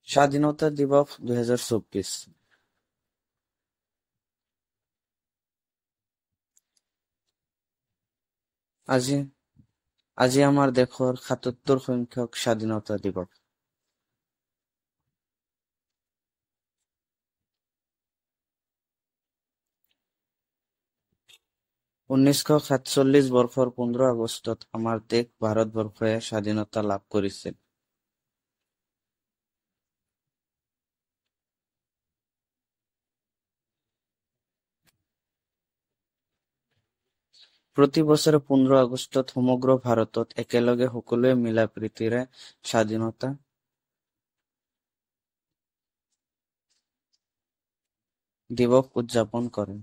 স্বাধীনতা দিৱস 2024। আজি আজি আমাৰ দেশৰ 77 সংখ্যক স্বাধীনতা দিৱস। 1947 বৰ্ষৰ 15 আগষ্টত আমাৰ দেশ ভাৰতবৰ্ষয়ে স্বাধীনতা লাভ কৰিছিল। প্ৰতি বছৰে 15 আগষ্টত সমগ্ৰ ভাৰতত একেলগে সকলোৱে মিলা-প্ৰীতিৰে স্বাধীনতা দিৱস উদযাপন কৰে।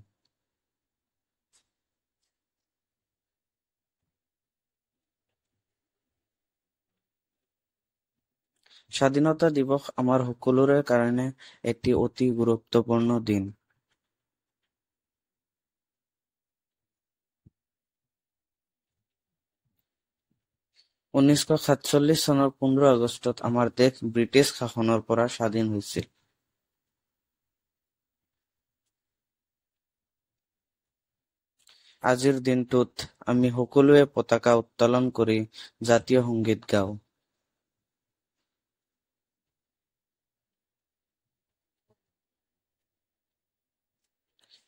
স্বাধীনতা দিৱস আমাৰ সকলোৰে কাৰণে এটি অতি গুৰুত্বপূৰ্ণ দিন। 1947 চনৰ 15 আগষ্টত আমাৰ দেশ ব্ৰিটিছ শাসনৰ পৰা স্বাধীন হৈছিল। আজিৰ দিনটোত আমি সকলোৱে পতাকা উত্তোলন কৰি জাতীয় সংগীত গাওঁ।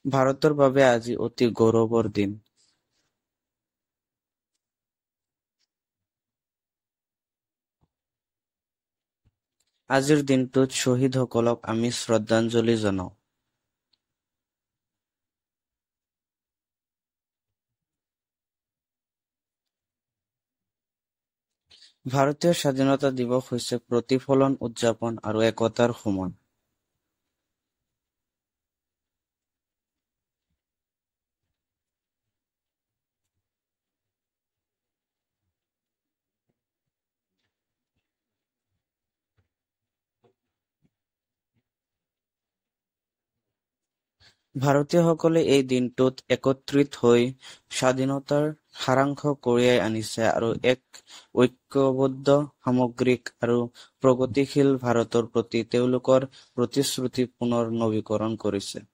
ভাৰতৰ বাবে আজি অতি গৌৰৱৰ দিন। আজিৰ দিনটোত শ্বহীদসকলক আমি শ্ৰদ্ধাঞ্জলি জনাওঁ। ভাৰতীয় স্বাধীনতা দিৱস হৈছে প্ৰতিফলন, উদযাপন আৰু একতাৰ সময়। ভাৰতীয়সকলে এই দিনটোত একত্ৰিত হৈ স্বাধীনতাৰ সাৰাংশ কঢ়িয়াই আনিছে আৰু এক ঐক্যবদ্ধ, সামগ্ৰিক আৰু প্ৰগতিশীল ভাৰতৰ প্ৰতি তেওঁলোকৰ প্ৰতিশ্ৰুতি পুনৰ নৱীকৰণ কৰিছে।